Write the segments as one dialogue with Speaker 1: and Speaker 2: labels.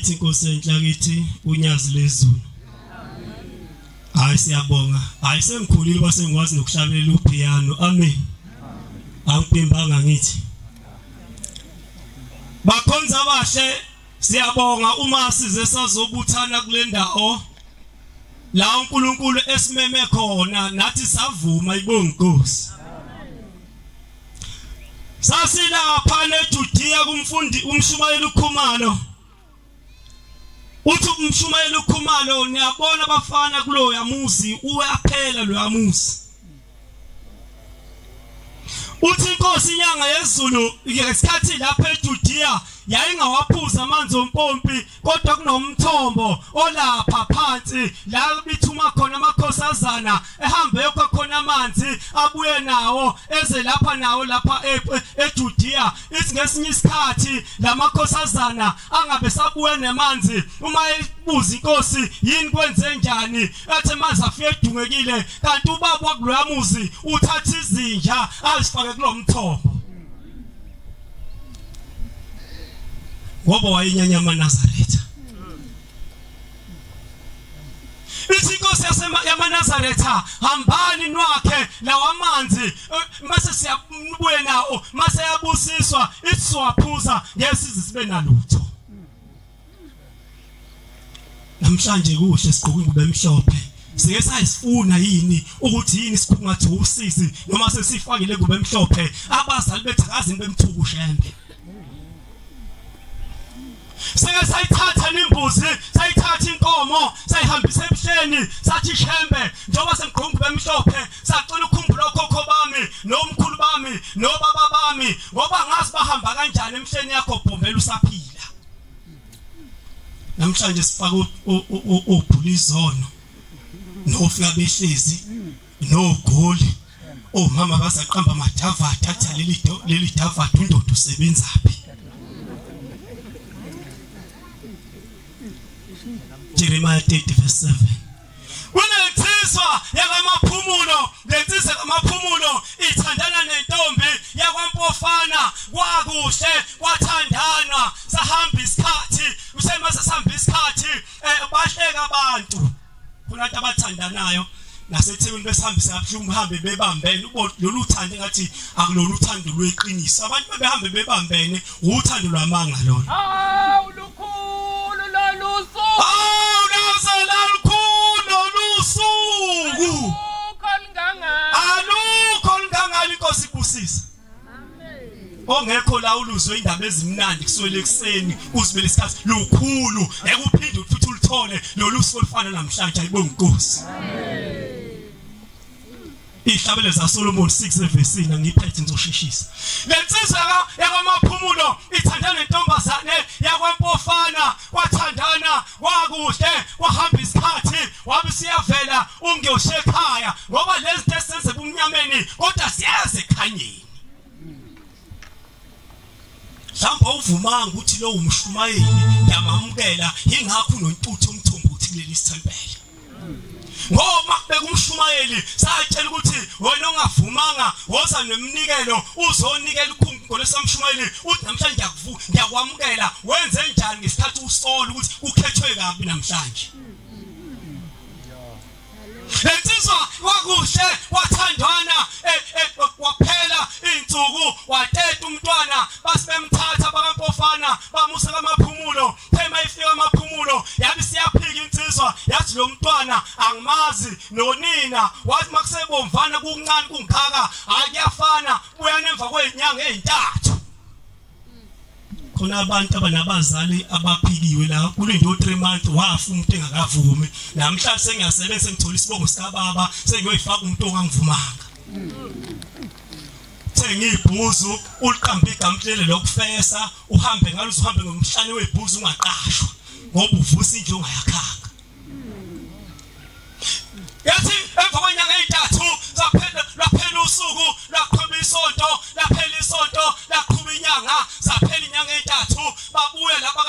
Speaker 1: Ayithi inkosi enhla kithi unyazi lezulu. Hayi siyabonga. Hayi sengikhulile kwase ngikwazi nokuhlabelela upiano. Amen. Angiphimbanga ngithi. Bakhonza abahle siyabonga uma size sazobuthana kule ndawo la uNkulunkulu esimeme khona nathi savuma ibonga inkosi. Sasilapha neJudiya kumfundi umshumayeli uKhumalo. Uthi umshumayeli uKhumalo niyabona abafana kuloya muzi uyaphela loya muzi. Uthi inkosi inyanga yezulu ngesikhathi lapha eJudiya yayingawaphuza amanzi ompompi kodwa kunomthombo olapha phansi la bithuma khona amakhosazana ehambe yokho khona amanzi abuye nawo eze lapha nawo lapha eJudiya. Ithi ngesinye isikhathi lamakhosazana angabe sabuye nemanzi uma ebuza inkosi yini kwenze njani athi amanzi afike edungekile kanti ubaba wakuloya muzi uthatha izinja azifake kulomthombo ngoba wayenyanya amaNazaretha. Ithi inkosi yamaNazaretha hambani nwakhe lawa manzi mase siyabuye nawo mase yabusiswa iswaphuza ngesize sibe nalutho. Namhlanje kuhle sigqoka ingubo emhlophe sike sayisifuna yini ukuthi yini sikhungathi usizi noma sesifakile ingubo emhlophe abazali bethu akazi bemthuka ushembe. Sike sayithatha imbuzi sayithatha inkomo sayihambisa ebuhleni sathi shembe njengoba sengigqoka ingubo emhlophe sacela ukukhumbula okhokho bami nomkhulu bami nobaba bami ngoba ngazi bahamba kanjani emhleni yakho bhombela usaphila. Namhlanje sifaka ubhulizono nofika behlezi nogoli omama basaqamba amadavada athi leli davada undoda usebenzaphi. Jeremiah 30 verse 7. Kunensizwa yakwaMaphumulo, lensizwa yakwaMaphumulo ithandana nentombi yakwaMpofana kwakuhle kwathandana sahamba isikhathi usemase sahamba isikhathi bahleka abantu. Khona abantu abathandanayo naseThekwini besihambisa kabuhlungu uhambe bebambene lolu uthando engathi akulolu uthando lweqiniso abantu bebehambe bebambene uthando lwamanga lolo.
Speaker 2: Awu lukhulu lolu suku.
Speaker 1: Awu naze lukhulu lolu suku. Alukho lingangalo inkosi ibusise. Ongekho la uluzwe indaba ezimnandi kuswele ekseni uzibele isikhathi lukhulu ekuphinde futhi ulithole lolu suku olufana namhlanje ayibonga inkosi. Ihlabele zaSolomon 6 verse 9 ngiphethe ngizosheshisa. Lensizwa yakwaMaphumulo ithandana nentombazane yakwaMpofana kwathandana kwakuhle kwahamba isikhathi wabe siyavela ungiyoshe ekhaya ngoba lezi zinto esenze ebumnyameni kodwa siyaze ekhanyeni. Mhlawumbe awuvumanga ukuthi lo umshumayeli ngiyamamukela ingakho unontuthu umthombo uthi kuleli sithempela. Ngoba kubeka umshumayeli satshela ukuthi wena ongavumanga woza nemnikelo uzonikela ukhungo lesamshumayeli uthi namhlanje ngiyakwamukela wenze njani ngesikhathi usola ukuthi ukhethwe kabi namhlanje. Lensizwa wakuhle wathandwana waphela insuku wateta umntwana basibemthatha bakaMpofana bamusa kaMaphumulo thema ifika amaphumulo yabe siyaphika insizwa yathi lo mntwana angimazi nonina wathi makusebomvana kuncane kungkhaka hayi kuyafana buya nemva kwezinyanga ezintathu. Khona abantu abanabazali abaphikiwe la kulinde 3 months wafa umuntu engakavumi namhlanje sengiyasebenza sengithola isibongo sikababa sengiyoyifaka umuntu ongangivumanga. Thenga ibhuzu uliqambe igama lele lokufesa uhambe ngalo uhambe ngomhlane webhuzu ungaqashwa ngoba uvusa indlu ongayakhanga. Yathi emva kwenyanga ezintathu zaphela lwaphela usuku lwaqhubeka isonto laphela isonto laqhubeka inyanga zaphela inyanga ezintathu babuye lapha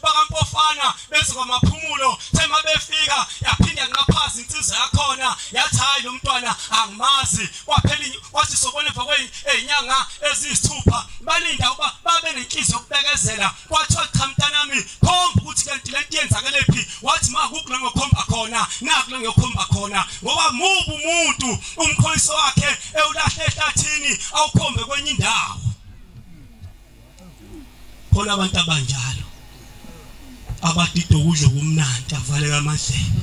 Speaker 1: bakaMpofana bese kwaMaphumulo thema befika yaphinda yanqaphaza insizwa yakhona yathi hayi lo mntwana angimazi kwaphela kwathi sobona emva kwezinyanga eziyisithupha balinda ukuba babe nenhliziyo yokubekezela kwathiwa cha mntanami mntanami, khomba ukuthi kanti lento yenzakelephi. Wathi makukho la ngokhomba khona, naku la ngiyokhomba khona, ngoba mubi umuntu umkhoyiso wakhe ewulahle ehlathini awukhombe kwenye indawo. Khona abantu abanjalo abadida ukudla kumnandi avaleka amadlebe.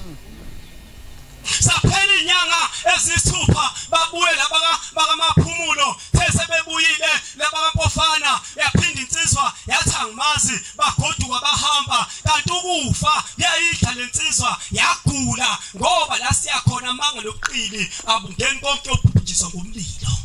Speaker 1: Saphela inyanga ezisithupha babuye laba bakaMaphumulo, sebebuyile laba kaMpofana, yaphinda insizwa yathi angimazi, bagoduka bahamba. Kanti ukufa yayidla lensizwa, yagula, ngoba la siyakhona amanga lobuqili abungeni konke obhujiswa ngomlilo.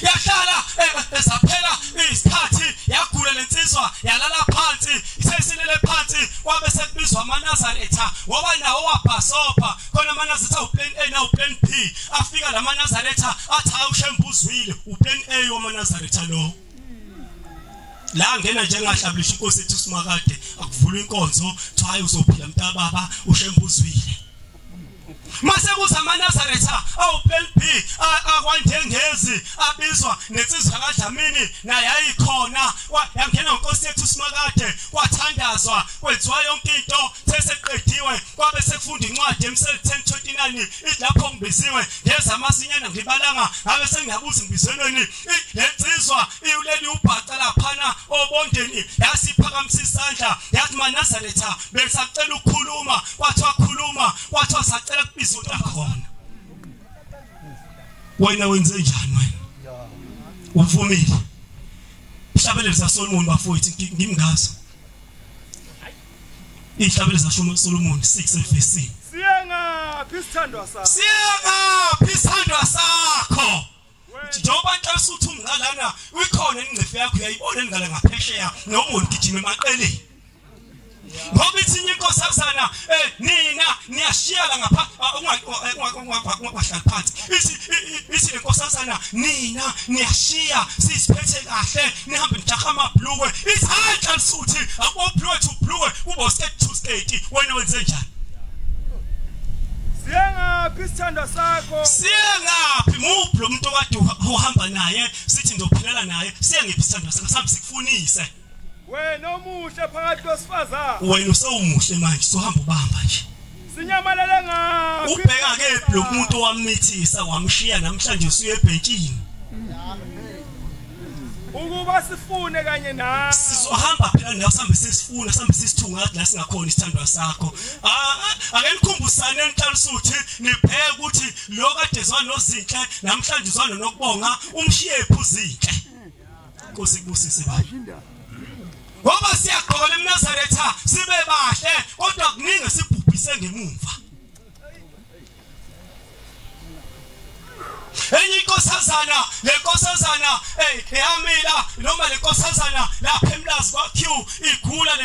Speaker 1: Yahlala esaphela isikhathi, yagula lensizwa, yalala phansi, isesilele phansi, kwabe sekubizwa amaNazaretha, ngoba nawo wabhasopa khona amaNazaretha uplan A na uplan B. Afika lamaNazaretha athi awushembuzwile uplan A wamaNazaretha lo. La ngena njengahlabulisha inkosi ethu simakade, akuvulwa inkonzo, kuthiwa hayi uzophila mntababa, ushembuzwile. Mase kuza amaNazaretha awuplan B akwandengezi abizwa nensizwa kaDlamini naye ayikhona, yangena inkosi yethu simakade, kwathandazwa kwenziwa yonke into, seseqediwe kwabe sekufunda incwadi emsel 1029 ithi lapho ngibiziwe ngeza amasinyana ngibalanga ngabe sengiyabuza ngibizwenweni. Lensizwa iwuleli ubhaca laphana obondeni, yasiphakamisa isandla yathi maNazaretha besacela ukukhuluma, kwathiwa khuluma, kwathiwa sacela kubizwa khona. Wena wenze njani wena? Uvumile. Ihlabelelo zaSolomon bafowethu ngimngazo. Ihlabelelo zaSolomon 6 verse.
Speaker 3: Siye ngaphi isithandwa sakho?
Speaker 1: Siye ngaphi isithandwa sakho? Njengoba nhlase uthi umngalana uyikhona ingcefe yakho uyayibona engala ngaphesheya noma ugijima emaqeleni. Ngoba ithinye inkosazana nina niyashiya la ngapha ungahlali phansi. Ithi lenkosazana nina niyashiya sisiphethe kahle nihambe nijaha amabhlukwe. Ithi hayi nhlansuthi akubhlukwe to blukwe kubo skate to skate. Wena wenze njani?
Speaker 3: Siye ngaphi isithandwa sakho?
Speaker 1: Siye ngaphi? Muphi lo muntu okade uhamba naye sithi ndophilela naye? Siye ngiphi isithandwa sakho? Sihambe sikufunise.
Speaker 3: Wena omuhle phakathi kwesifazane.
Speaker 1: Wena usewumuhle manje, sohamba ubamba nje.
Speaker 3: Sinyamalele ngaphi?
Speaker 1: Ubheka ke lo muntu owamithisa wamshiya namhlanje usuye ebhentshini.
Speaker 3: Ukuba sifune kanye nawe.
Speaker 1: Sizohamba phela nawe, sihambe sisifuna, sihambe sisithunga la singakhona isithandwa sakho. Ake nikhumbusane enhlalisuthi nibheke ukuthi lo kade zwana noZinhle namhlanje uzwana noKubonga, umshiye ephuzinhle. Nkosi kubusise baba. Ngoba siyagqoka emNazaretha sibe bahle, kodwa kuningi sibhubhise ngemumva. Enye inkosazana, lenkosazana eyamila noma lenkosazana lapha eMlazi kwaQ igula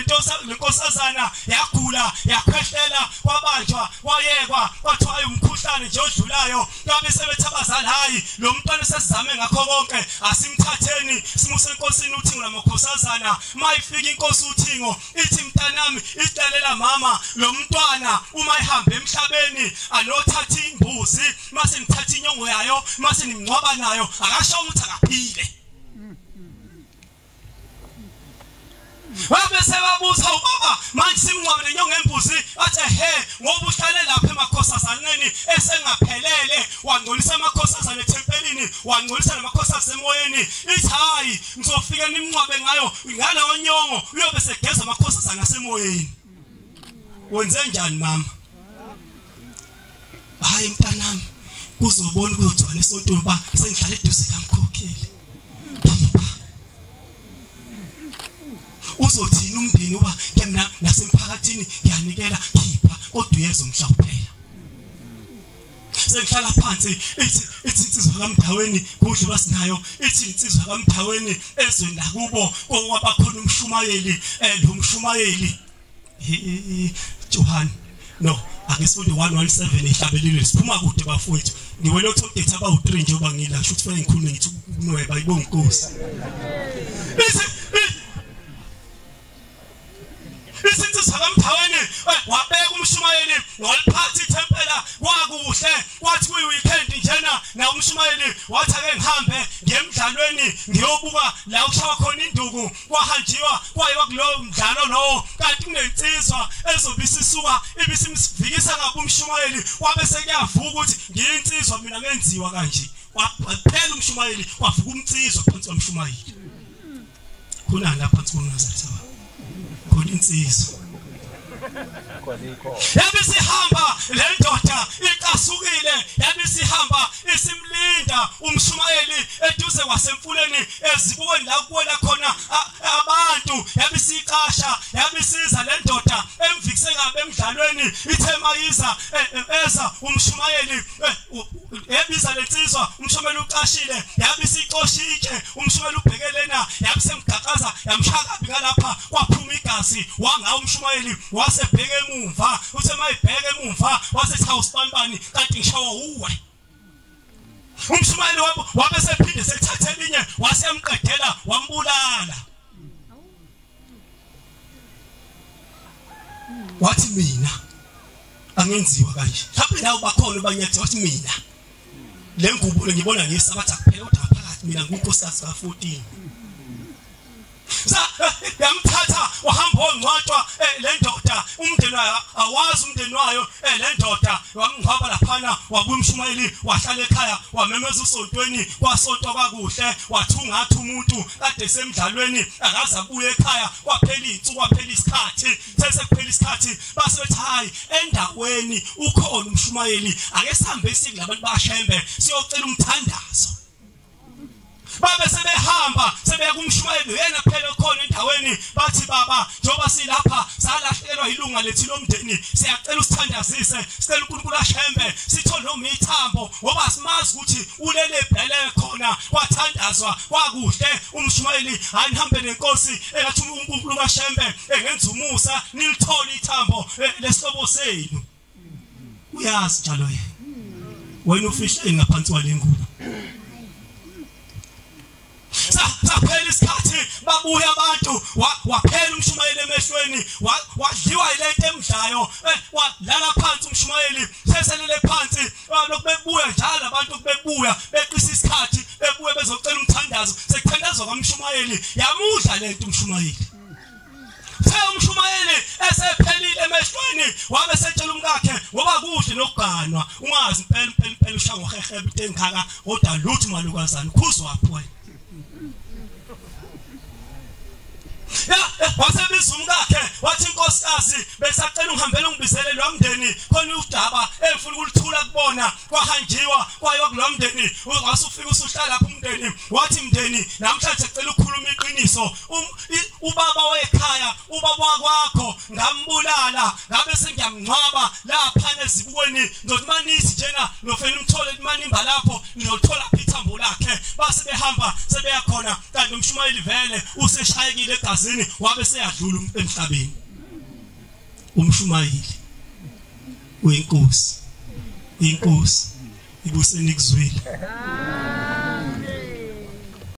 Speaker 1: lenkosazana yagula yakhwehlela, kwabanjwa wayekwa, kwathiwa umkhuhlane nje odlulayo. Kwabe sebethi abazali hayi lo mntwana sesizame ngakho konke, asimthatheni simuse enkosini uThingo lamakhosazana. Mayifika inkosi uThingo ithi mntanami, isilalela mama, lo mntwana uma ehamba emhlabeni anothatha imbuzi, mase nithatha inyongo yayo, mase nimngcwaba nayo, akasho ukuthi akaphile. Wabe sebabuza ubaba manje simngcwabe lenyongo embuzi, athi he ngoba uhlale lapha emakhosazaneni esengaphelele, wangcolisa amakhosazane ethempelini, wangcolisa namakhosazane emoyeni. Ithi hayi ngizofika nimngcwabe ngayo ngaleyo nyongo, uyobe segeza amakhosazane asemoyeni. Wenze njani mama? Hayi mntanami, kuzobona kuzothiwa esontweni ba sengihlale eduze kamkhokheli. Uzothini umndeni uba ke mina nasemphakathini ngiyanikela khipha, kodwa uyeza umhla uphela. Sengihlala phansi ithi insizwa kaMdaweni kudla basinayo, ithi insizwa kaMdaweni ezweni lakubo kwabakhona umshumayeli, lo mshumayeli Johan no ake sifunde 117 ehlabelile siphuma kude bafowethu. Ngiwele top date abawu3 njengoba ngila sho ukuthi fanele ngikhulume ngithi ukunweba ibonga inkosi. Isinto sakamthaweni wabeka umshumayeli waliphatha ithempela kwakuhle, kwathi kuyi weekend njena na umshumayeli wathi ake ngihambe ngemidlalweni ngiyobuka la kushawa khona induku. Kwahanjiwa kwayiwa kulowo mdlalo lowo, kanti kunensizwa ezobe isisuka ibisimvikisa kabi umshumayeli. Wabe sekuyavuka ukuthi ngiyinsizwa mina ngenziwa kanje. Waphela umshumayeli, kwavuka umnsizwa phansi kwamshumayeli. Khona lapha phansi komNazaretha khona insizwa. Yabe sihamba le ndoda iqasukile, yabe sihamba isimlinda umshumayeli eduze kwasemfuleni ezibukweni la kuwela khona abantu. Yabe siqasha, yabe siza le ndoda emvikise kabi emidlalweni. Ithe mayiza eza umshumayeli ebiza lensizwa, umshumayeli uqashile, yabe sixosha itshe, umshumayeli ubhekelena, yabe semgaqaza yamshaka kabi ngalapha, kwaphuma igazi. Wanga umshumayeli wasebheke emumva, uthe mayibheke emumva wasethi awusibanibani kanti ngishawa uwe. Umshumayeli wabe sephinde sethatha elinye wasemqedela wambulala. Wathi mina angenziwa kanje. Mhlawumbe nawe bakhona banyathi, wathi mina le ngubo ngibona ngesabatha kuphela, kodwa ngaphakathi mina ngunkosikazi ka-14. Yamthatha wahamba wongcwatshwa le ndoda, umndeni wayo awazi umndeni wayo le ndoda. Wamngcwaba laphana, wabuya umshumayeli wahlala ekhaya, wamemeza usontweni, kwasontwa kwakuhle. Wathungatha umuntu kade semidlalweni akaze abuye ekhaya. Kwaphela iy'nsuku, kwaphela isikhathi. Sesekuphela isikhathi base bethi hayi, endaweni ukhona umshumayeli, ake sihambe siye kulabantu bashembe siyocela umthandazo. Babe sebehamba sebeya kumshumayeli, yena phela khona endaweni. Bathi baba, njengoba silapha salahlekelwa ilunga lethu lomndeni, siyacela usithandazise, sicela uNkulunkulu ashembe sithole noma ithambo, ngoba simazi ukuthi ulele ebhele khona. Kwathandazwa kwakuhle. Umshumayeli hayi, nihambe nenkosi engathi uNkulunkulu ashembe engenza umusa nilithole ithambo lesihlobo senu. Uyazi njalo yena wena ufihle ngaphansi kwale ngubo. Saphela isikhathi, babuya abantu, waphela umshumayeli emehlweni, wadliwa yilento emdlayo, walala phansi umshumayeli, seselele phansi. Lokhu bebuya njalo abantu, bebuya beqisa isikhathi, bebuya bezocela umthandazo. Sekuthandazwa kwamshumayeli, yamudla lento umshumayeli. Umshumayeli esephelile emehlweni wabe setshela umkakhe, ngoba kuhle nokuganwa, ungazi impela impela impela ushaya ngohehebe into engaka, kodwa lutho malukazana ukhuzwaphi wena. Wasebiza umkakhe wathi inkosikazi besacela ungihambele ungibizele lo mndeni, khona udaba engifuna ukulithula kubona. Kwahanjiwa kwayiwa kulo mndeni, wasufika usuhlala lapha umndeni. Wathi mndeni, namhlanje sicela ukukhuluma iqiniso. Ubaba wekhaya, ubaba wakwakho ngambulala, ngabe sengiyamngcwaba lapha ezibukweni. Ngizothi manisi njena ngiyofela umthole manimba lapho ngiyothola ithambo lakhe. Base behamba sebeya khona, kanti umshumayeli vele useshayekile egazini, wabe seyadlula emhlabeni. Umshumayeli uyinkosi, inkosi ibusenikuzwile.